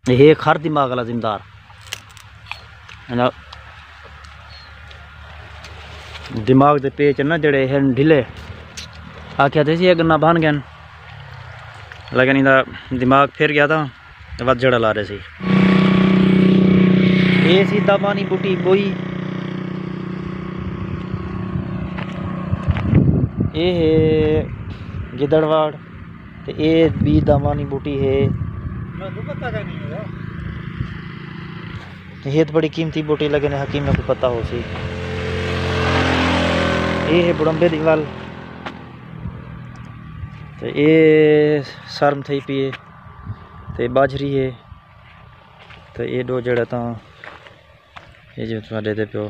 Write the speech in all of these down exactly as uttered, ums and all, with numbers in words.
ہے خر دماغ والا زمیندار۔ ہے نا، دماغ دے پیچ نا جڑے ہیں ڈھلے، آکھیا تے سی اے گنا بھن گئن، لیکن ایندا دماغ پھر گیا تھا، تے ودھ جھڑا لا رہے سی۔ اے سی دامانی بوٹی کوئی، اے ہے گدڑ واڑ، تے اے بی دامانی بوٹی ہے۔ تے ہیت بڑی قیمتی بوٹی لگے نے، حکیم کو پتہ ہو سی۔ اے ہے بڑمبے دی ول، تے اے سرم تھئی پی ہے، تے باجری ہے، تے اے ڈو جڑا تاں اے جو تساں ݙیہدے پیو،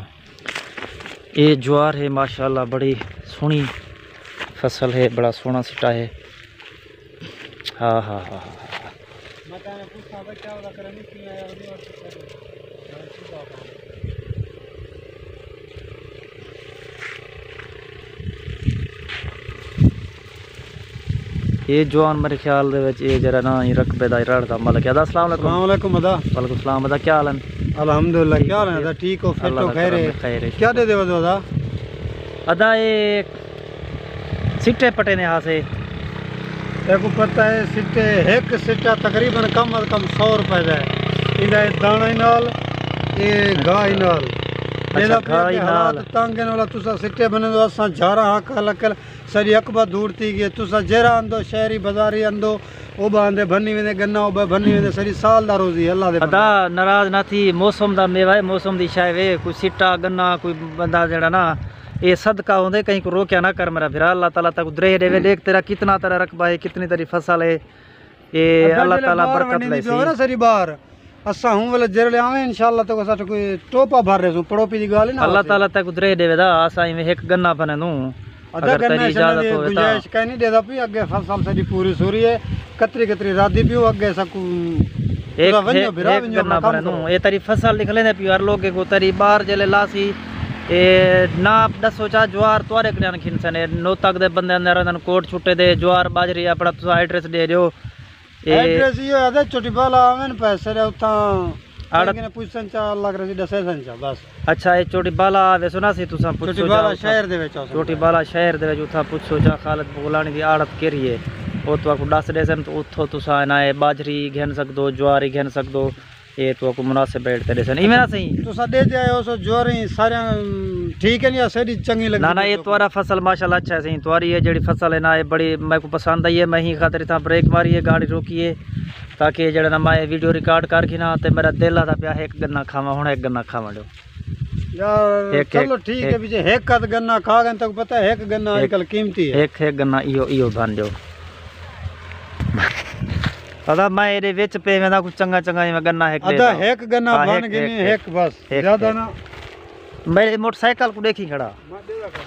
اے جوار ہے، ماشاءاللہ بڑی سوہݨی فصل ہے، بڑا سوہݨا سٹا ہے۔ ہا، ہا، ہا، ہا۔ اے جوان میرے خیال دے وچ اے جڑا نا، اے رقبے دا، اے رڑ دا ملک ہے۔ ادا، السلام علیکم۔ السلام علیکم ادا۔ وعلیکم السلام ادا، کیا حال ہیں؟ الحمدللہ، ٹھیک کیا ہو؟ حال ہیں ادا؟ ٹھیک ہو، فٹ ہو، خیر ہے؟ خیر ہے، کیا شکر۔ ݙے دے ودو ادا؟ ادا، اے سٹے پٹے نے ہاسے۔ تیکوں پتہ ہے، سٹے، ہک سٹا تقریباً کم از کم سو روپے دا ہے۔ ایندا اے داݨا ہی نال، اے گاہ ہی نال۔ اچھا، گاہ ہی نال۔ تنگ ہیں والا، تساں سٹے بنے دو، اساں جھاراں ہک لکل ساری اکبت دور تھی ڳئی۔ تساں جیرھا اندو، شہری بازاری اندو، او با اندے بھنی ویندے گنا، او با بھنی ویندے، ساری سال دا روزی ہے اللہ دے بندے۔ ادا، ناراض نہ تھی، موسم دا میوہ ہے، موسم دی شے وے، کوئی سٹا گنا، کوئی بندہ جڑا نا، اے صدقہ ہوندے، کہیں کو روکیا نہ کر میرا بھرا، اللہ تعالیٰ تیکوں درہ ݙیوے۔ ݙیکھ تیرا کتنا تیرا رقبہ ہے، کتنی تیری فصل ہے، اے ادا اللہ تعالیٰ برکت لیسی۔ نا ساری بار اساں ہوں ویلے جیرلے آویں، انشاءاللہ تیکوں اساں کوئی ٹوپا بھر ریسوں، پڑوپی دی ڳالھ ہی نہ ہوسی۔ اللہ تعالیٰ تیکوں درہ ݙیوے دا، اساں ایویں ہک گنا بھنے دوں، ادا اگر تیری اجازت ہووے تاں۔ گنجائش کائے نہیں ݙیدا پئی، اڳے فصل ساݙی پوری سوری ہے، کتری کتری رادی پیو، اڳے ساکوں ہک، تساں ونڄو ہک، بھرا، ہک ونڄو گنا اپݨا کم بھنے کرو۔ دوں۔ اے تیری فصل نکلے نے پیو، ہر لوکے کو تیری بار جیلے لاسی، اے نہ ݙسو چا جوار تہاݙے کݙاں گھنسن، اے نوتک دے بندے اندر رہندن، کوٹ چھٹے دے، جوار باجری اپݨا تساں ایڈریس ݙے ݙیو۔ اے ایڈریس ایہو ہے تے چوٹی بالا آون پئے سر اتھاں آڑت۔ لیکن پوچھسن چا لڳ رہی ݙسیسن چا بس۔ اچھا، اے چوٹی بالا ویسو نا سی تساں پوچھو چوٹی بالا چا اتھاں۔ شہر دے وچ آسن چوٹی پئے۔ بالا شہر دے وچ اتھاں پوچھو چا خالد بغلانی دی آڑت کیڑھی ہے۔ او تہاکوں ݙس ݙیسن تے اتھوں تساں انہاں اے باجری گھن سڳدو، جواری گھن سڳدو۔ اے تہاکوں مناسب ریٹ تے ݙیسن۔ ایویں نا سئیں؟ تساں ݙے تے آئے ہو سو جواری ساریاں، ٹھیک ہے یا سیڈی چنگی لگدی نہ، نہ، پئی اے تہاکوں؟ تہاݙا فصل ماشاءاللہ اچھا ہے سئیں۔ تہاݙی اے جیڑھی فصل ہے نا، اے بڑی میکوں پسند آئی ہے۔ میں ہی خاطر اتھاں بریک ماری ہے، گاڑی روکی ہے، تاکہ جیڑھا نا میں اے ویڈیو ریکارڈ کر گھناں تے میݙا دل آہدا پیا ہک گنا کھاواں، ہݨ ہک گنا کھاوݨ ݙیو۔ یار، ہک، چلو ہک، ٹھیک ہے، ہک۔ پیچھے ہک ادھ گنا کھا ڳئے، تیکوں پتہ ہے ہک گنا اڄ ہک، کل قیمتی ہے۔ ہک، ہک گنا ایہو، ایہو بھن ݙیو۔ ادا میں ایݙے وچ پئے ویندا، کچھ چنڳا چنڳا جیویں گنا ہک ݙے ادا ݙیو۔ ہک گنا ہاں، بھن ہک، گھنی، ہک، ہک بس، ہک، زیادہ ہک۔ نہ۔ میݙے موٹر سائیکل کوں ݙیکھی کھڑا۔ میں ݙے رکھا۔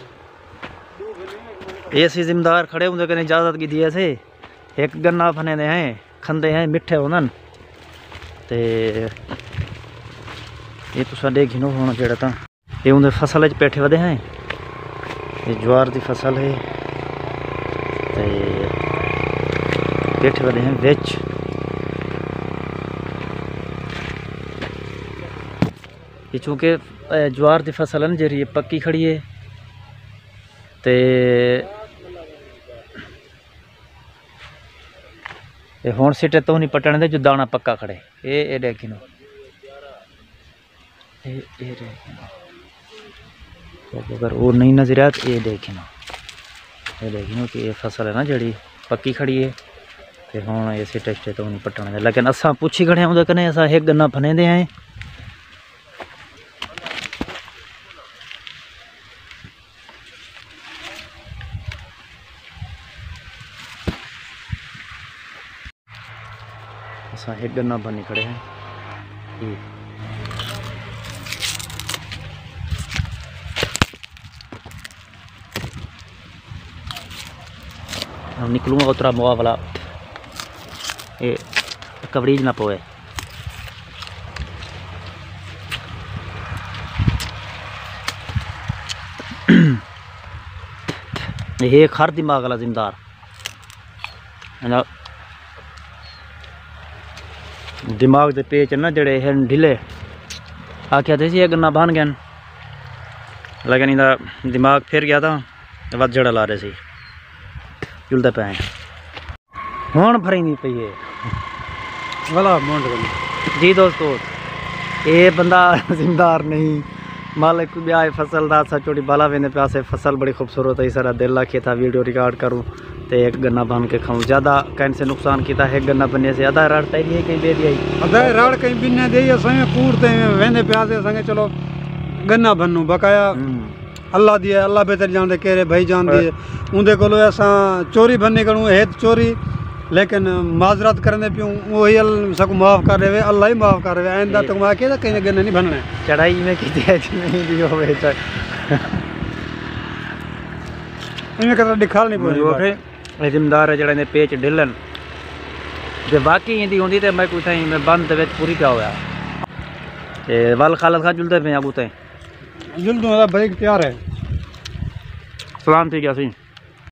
اے سی ذمہ دار کھڑے ہوندے کنے اجازت ڳھدی ہے سے۔ ہک گنا بھنے دے ہیں، کھندے ہیں، مٹھے ہوندن۔ تے اے تساں ݙیکھ گھنو ہݨ جیڑھا تاں۔ اے اوندے فصل اچ پیٹھے ودے ہیں۔ اے جوار دی فصل ہے۔ تے پیٹھے ودے ہیں وچ۔ اے چونکہ، اے، جوار دی فصل ہے نا جیڑھی، اے پکی کھڑی ہے۔ تے اے ہݨ سٹے توں نہیں پٹݨ دے جو داݨا پکا کھڑے۔ اے، اے ݙیکھ گھنو۔ اے، اے ݙیکھ گھنو۔ اگر او نہیں نظر آیا تے اے ݙیکھ گھنو۔ اے ݙیکھ گھنو کہ اے فصل ہے نا جیڑھی پکی کھڑی ہے۔ تے ہݨ اے سٹے سٹے توں نہیں پٹݨ دے۔ لیکن اساں پچھی کھڑے ہیں اوندے کنے، اساں ہک گنا بھنے دے ہیں۔ اساں ہک گنا بھنی کھڑے ہیں۔ ہم نکلوں گا اترا موا والا، اے کوریج نہ پوے۔ اے خر دماغ والا زمیندار۔ ہے نا؟ دماغ دے پیچ نا جڑے ہن ڈھلے، آکھیا تے سی اے گنا بھن گئن، لیکن ایندا دماغ پھر گیا تاں ودھ جھڑا لا رہے سی۔ جلدے پئے ہیں۔ ہݨ بھریندی پئی ہے۔ ولا مونڈ ونڄ۔ جی دوستو، اے بندہ زمیندار نہیں، مالک کوئی ٻیا ہے فصل دا، اساں چوڑی بالا ویندے پیا سے، فصل بڑی خوبصورت ہے، سارا دل آکھے تھا ویڈیو ریکارڈ کروں تے ہک گنا بھن کے کھاؤں۔ زیادہ کہیں سے نقصان کیتا، ہک گنا بھنے سے آدھا رڑ تئی دی ہے، کہیں ٻئے دی آئی۔ ادھا رڑ کہیں بننے دی، اساں کوڑ تے ویندے پیا سے، اساں کہ چلو گنا بھنوں بقایا۔ ہوں۔ اللہ دی ہے، اللہ بہتر جاندے، کیرے بھائی جان دی ہے۔ اوندے کولوں اساں چوری بھنی کروں، ہے تے چوری، لیکن معذرت کرندے پیوں، وہی ال-، ساکوں معاف کر ݙیوے، اللہ ہی معاف کر ݙیوے۔ آئندہ جی۔ تک میں کہے تاں کہیں اڳے نہیں بھنݨے۔ چڑھائی میں کیتی ہے جی، نہیں دی ہووے تاں۔ ایویں کر ݙکھال نہیں پوندی۔ اوکے، اے زمیندار ہے جڑا نے پیچ ڈھلن۔ جے واقعی ایندی ہوندی تے میں کوئی تھیں میں بند دے وچ پوری پیا ہویا۔ تے ول خالد خان جلدے پئے اڳوں تے۔ جلدوں دا بریک تیار ہے۔ سلام تھی ڳیا سی۔